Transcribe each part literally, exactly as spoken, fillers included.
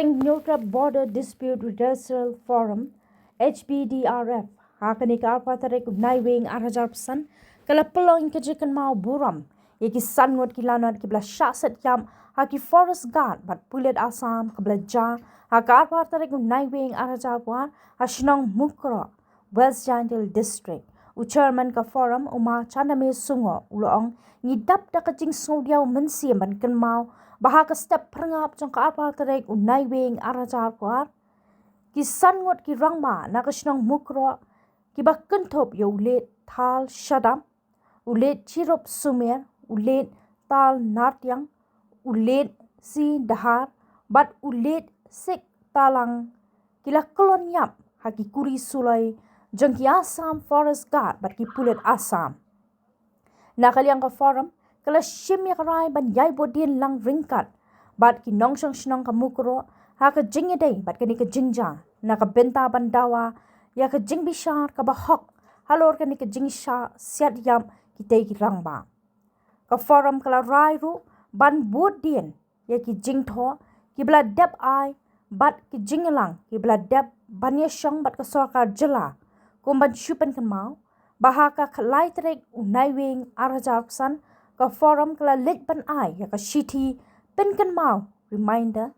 Hynñiewtrep Border Dispute Redressal Forum, H B D R F, ha kane ka arphew tarik u Naiwieng arhajar arphew san, ka la pynlong ka jingkynmaw burom ïa ki san ngut ki lanot kiba la shah set ïap ha ki Forest Guard bad pulit Assam, kaba la jia ha ka arphew tarik u Naiwieng arhajar arphew ar ha shnong Mukroh, West Jaintia Hills District. U Chairman ka Forum, u Ma Chandame Sungoh, u la ong, ngi dap da ka jingsngewdiaw mynsiem ban kynmaw ba ha ka step phyrngap jong ka arphew tarik u Naiwieng arhajar arphew ar, ki san ngut ki rangbah na ka shnong Mukroh, kiba kynthup ïa u Late Thal Shadap, u Late Chirup Sumer, u Late Tal Nartiang, u Late Si Dahar bad u Late Sik Talang, ki la kyllon ïap ha ki kuri suloi jong ki Assam Forest Guard bad ki pulit Assam. Na ka liang ka Forum, ka la shim ïa ka rai ban ïai buddien lang ryngkat bad ki nongshong shnong ka Mukroh ha ka jingïadei bad kane ka jingjia, na ka bynta ban dawa ïa ka jingbishar kaba hok halor kane ka jingshah siat ïap kitei ki rangbah. Ka Forum ka la rai ruh ban buddien ïa ki jingthoh kiba la dep ai bad ki jingïalang kiba la dep ban ïashong bad ka sorkar jylla, kum ban shu pynkynmaw ba ha ka khatlai tarik u Naiwieng arhajar arphew san, ka Forum ka la leit ban ai ïa ka shithi pynkynmaw, reminder,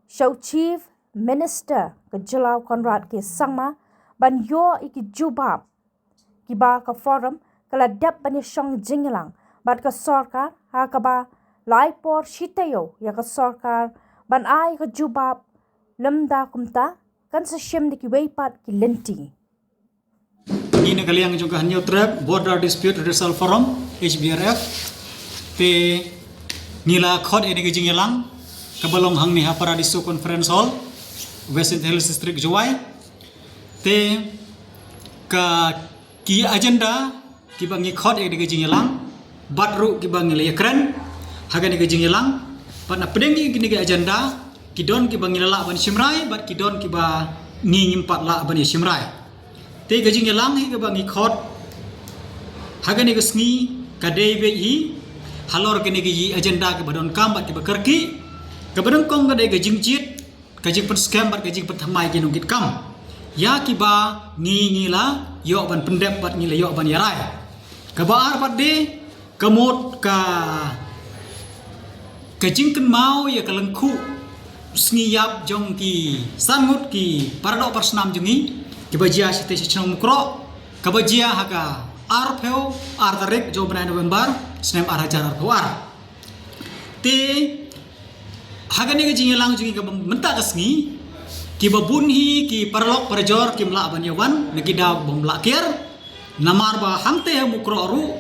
sha u Chief Minister ka jylla u Conrad K Sangma ban ïoh ïa ki jubab kiba ka Forum ka la dep ban ïashong jingïalang bad ka sorkar, ha kaba lai por shi taïew ïa ka sorkar ban ai ka jubab, lymda kumta kan sa shim da kiwei pat ki lynti. Ngi na ka liang jong ka Hynñiewtrep Border Dispute Redressal Forum, H B R F, te ngi la khot ïa kane ka jingïalang kaba long hangne ha Paradiso Conference Hall, West Jaintia Hills District, Jowai. Te ka ki agenda kiba ngi khot ïa kane ka jingïalang bad ruh kiba ngi la ïakren ha kane ka jingïalang, bad na pdeng ïa kine ki agenda, ki don kiba ngi la lah ban shim rai bad ki don kiba ngi ngim pat lah ban ïa shim rai. Te ka jingïalang hi kaba ngi khot ha kane ka sngi ka dei beit hi halor kine ki agenda kiba donkam bad kiba kyrkieh. Kaba nyngkong ka dei ka jingjied, ka jingpynskhem bad ka jingpynthymmai ki nongkitkam ïa kiba ngi, ngi la ïoh ban pyndep bad ngi la ïoh ban ïarai. Kaba ar pat de ka mut ka, ka jingkynmaw ïa ka lyngkhuh sngi ïap jong ki san ngut ki paradoh parasnam jong ngi kiba jia shatei sha shnong Mukroh, kaba jia ha ka arphew ar tarik jong u bnai November snem arhajar arphew ar. Te ha kane ka jingïalang jong ngi kaba mynta ka sngi, kiba bun hi ki paralok parajor kim lah ban ïawan na ki daw bym lah kiar. Namar ba hangtei ha Mukroh ruh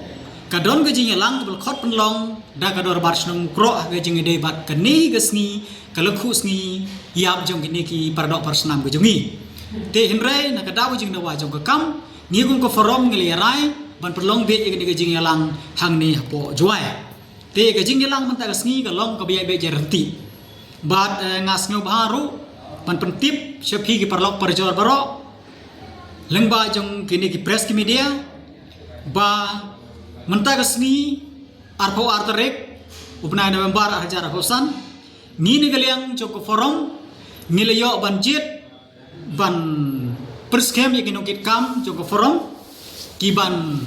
ka don ka jingïalang kaba la khot pynlong da ka dorbar shnong Mukroh ha ka jingïadei bad kane ka sngi, ka lyngkhuh sngi ïap jong kine ki paradoh parasnam ka jong ngi. Te hynrei na ka daw ka jingdawa jong ka kam, ngi kum ka Forum ngi la ïarai ban pynlong beit ïa kane ka jingïalang hangne hapoh Jowai. Te ka jingïalang mynta ka sngi ka long kaba ïaid beit ïaid ryntih. Bad, eh, nga sngewbha ruh ban pyntip sha phi ki paralok parajor baroh lyngba jong kine ki press ki media ba mynta ka sngi arphew ar tarik u bnai November arhajar arphew san, ngi na ka liang jong ka Forum ngi la ïoh ban jied ban pynskhem ïa ki nongkitkam jong ka Forum ki ban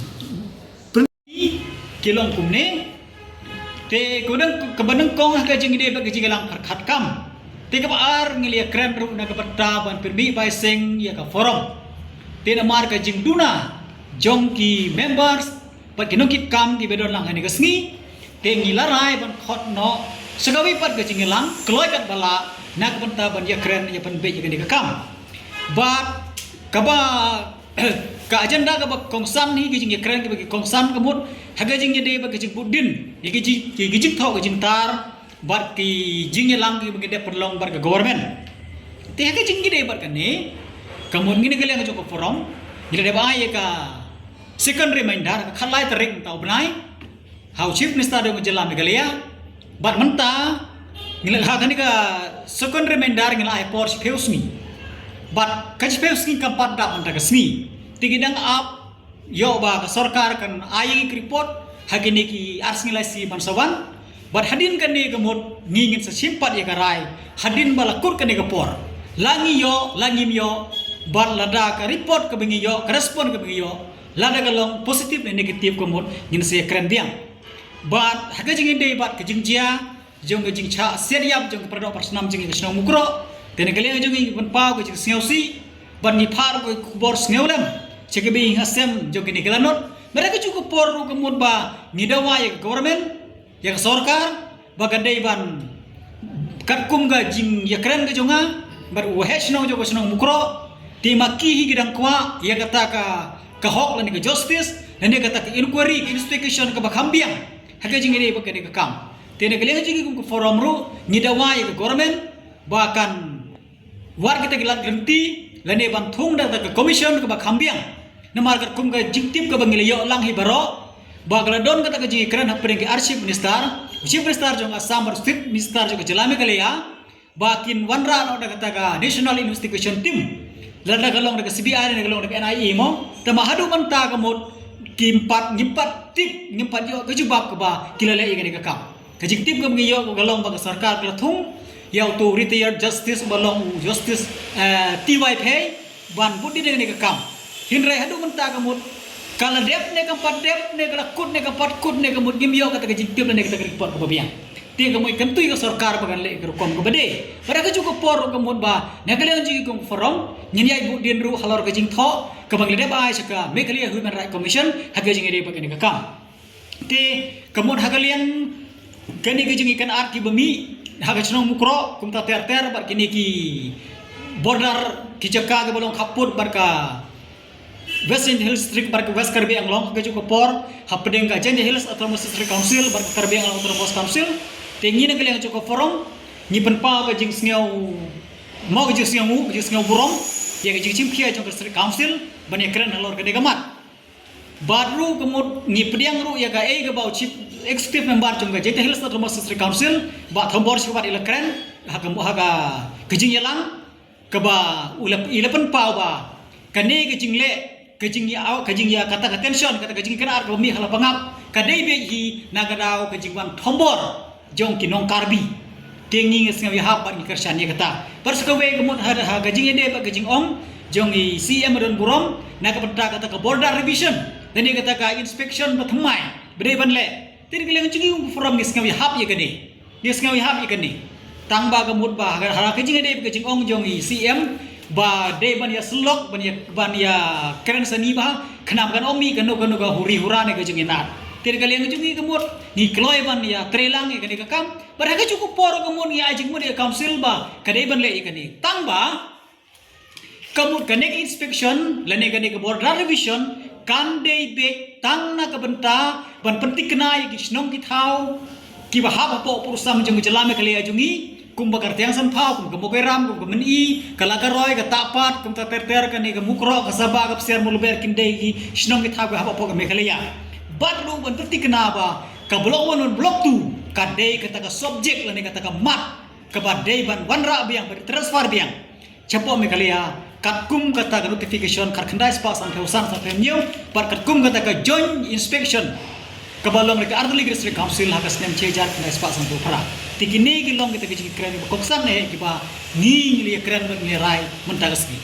pynskhem ki long kumne. Te kaba nyng-, kaba nyngkong ha ka jingïadei bad ka jingïalang pyrkhat kam. Te kaba ar ngi la ïakren ruh na ka bynta ban pynmih bai seng ïa ka Forum. Te namar ka jingduna jong ki members bad ki nongkitkam kiba don lang ha kane ka sngi, te ngi la rai ban khot noh sa kawei pat ka jingïalang kloi katba lah na ka bynta ban ïakren ïa pynbeit ïa kane ka kam. Bad kaba ka agenda kaba kongsan hi, ka jingïakren kaba ki kongsan ka mut ha ka jingïadei bad ka jingbuddien ïa ka jing, ka jingthoh ka jingtar bad ki jingïalang kiba ngi dep pynlong bad ka government. Te ha ka jingïadei bad kane ka mut ngi na ka liang jong ka Forum ngi la dep ai ïa ka second reminder, ka khatlai tarik mynta u bnai, ha u Chief Minister jong ka jylla Meghalaya. Bad mynta ngi la, ha kane ka second reminder ngi la ai por shiphew sngi. Bad ka shiphew sngi kam pat dap mynta ka sngi. Te ngi dang ap ïoh ba ka sorkar kan ai ïa ngi ka report ha kine ki ar sngi lai sngi ban sa wan. Bad hadien kane ka mut ngi ngin sa shim pat ïa ka rai hadien ba la kut kane ka por. La ngi ïoh, la ngim ïoh, bad lada ka report kaba ngi ïoh, ka respond kaba ngi ïoh, lada ka long positive ne negative ka mut ngin sa ïakren biang. Bad ha ka jingïadei bad ka jingjia jong ka jingshah siat ïap jong ka paradoh parasnam jong ka shnong Mukroh, te na ka liang jong ngi ngi pynpaw ka jingsngewsih bad ngi phah ka khubor sngewlem sha ka bynta sem jong kane ka lanot. Bad ha kajuh ka por ruh ka mut ba ngi dawa ïa ka government, ïa ka sorkar, ba ka dei ban katkum ka jingïakren ka jong nga bad u waheh shnong jong ka shnong Mukroh, te ma ki hi ki dang kwah ïa kata ka, ka hok lane ka justice lane kata ka inquiry, ka investigation kaba kham biang ha ka jingïadei bad kane ka kam. Te na ka liang jong ngi kum ka forum ruh ngi dawa ïa ka government ba kan wad kita ki lad lynti lane ban thung da kata ka commission kaba kham biang. Namar katkum ka jingtip kaba ngi la ïoh lang hi baroh ba ka la don kata ka jingïakren hapdeng ki ar chief minister, chief minister jong Assam bad chief minister jong ka jylla Meghalaya, ba kin wanrah noh da kata ka national investigation team. Lada ka long da ka C B I, lada ka long da ka N I A mo. Te ma haduh mynta ka mut kim pat, ngim pat tip, ngim pat ïoh ka jubab kaba ki la leh ïa kane ka kam. Ka jingtip kaba ngi ïoh ka long ba ka sorkar ka la thung ïa uto u retired justice ba long u Justice, eh, T Y Phei ban bud dien ïa kane ka kam. Hynrei haduh mynta ka mut ka la dep ne kam pat dep ne ka la kut ne kam pat kut ne ka mut ngim ïoh kata ka jingtip ne kata ka report kaba biang. Te ka mut kan tui ka sorkar ba kan leh ka rukom kaba dei. Bad ha kajuh ka por ka mut ba na ka liang jong ngi kum ka forum ngin ïai bud dien ruh halor ka jingthoh kaba ngi la dep ai sha ka Meghalaya Human Rights Commission ha ka jingïadei bad kane ka kam. Te ka mut ha ka liang kane ka jingïakynad kiba mih ha ka shnong Mukroh kumta ter ter bad kine ki border, ki jaka kiba long khappud bad ka West Jaintia Hills District bad ka West Karbi Anglong, ha kajuh ka por hapdeng ka Jaintia Hills Autonomous District Council bad ka Karbi Anglong Autonomous Council. Te ngi na ka liang jong ka forum ngi pynpaw ka jingsngew, mo, ka jingsngew, ka jingsngew burom ïa ka jingshim khia jong ka District Council ban ïakren halor kane ka mat. Bad ruh ka mut ngi pdiang ruh ïa kaei kaba u Chief Executive Member jong ka Jaintia Hills Autonomous District Council, Bah Thombor Shiwat, i la kren ha ka, ha ka, ka jingïalang kaba u la, i la pynpaw ba kane ka jingleh, ka jingïa, ka jingïa, kata ka tension, kata ka jingïakynad kaba mih ha la bangap ka dei beit hi na ka daw ka jingwan thombor jong ki nong Karbi. Te ngi ngi sngew ïahap bad ngi kyrshan ïa kata. Bad sa kawei ka mut ha, ha ka jingïadei bad ka jingong jong i C M ba don burom na ka bynta kata ka border revision lane kata ka inspection ba thymmai ba dei ban leh. Te na ka liang jong ngi kum ka forum ngi sngew ïahap ïa kane. Ngi sngew ïahap ïa kane. Tang ba ka mut ba ha ka, ha ka jingïadei bad ka jingong jong i C M ba dei ban ïasyllok, ban ïa, ban ïakren sani bha, khnang ba kan ym mih kano kano ka huri hura ne ka jingïanad. Te na ka liang jong ngi ka mut ngi kloi ban ïatreilang ïa kane ka kam. Bad ha kajuh ka por ka mut ngi ai jingmut ïa ka council ba ka dei ban leh ïa kane. Tang ba ka mut kane ka inspection lane kane ka border revision kan dei beit tang na ka bynta ban pynthikna ïa ki shnong ki thaw kiba hap hapoh pud sam jong ka jylla Meghalaya jong ngi, kum ba ka Rtiang Sanphaw, kum ka Mawkairam, kum ka Myni, ka Lagaroi, ka Tahpat, kumta ter ter, kane ka Mukroh, ka Sabah, ka Psiar, Mawlber, kin dei ki shnong ki thaw kiba hap hapoh ka Meghalaya. Bad ruh ban pynthikna ba ka Block One, Block Two ka dei kata ka subject lane kata ka mat kaba dei ban wanrah biang, ban transfer biang shapoh Meghalaya, katkum kata ka notification khatkhyndai spah sanphew san, sanphew hynñiew, bad katkum kata ka joint inspection kaba long da ka artylli ki District Council ha ka snem shi hajar khyndai spah sanphew phra. Te kine ki long kita ki jingkren kiba kongsan eh kiba ngi ngi la ïakren bad ngi la rai mynta ka sngi.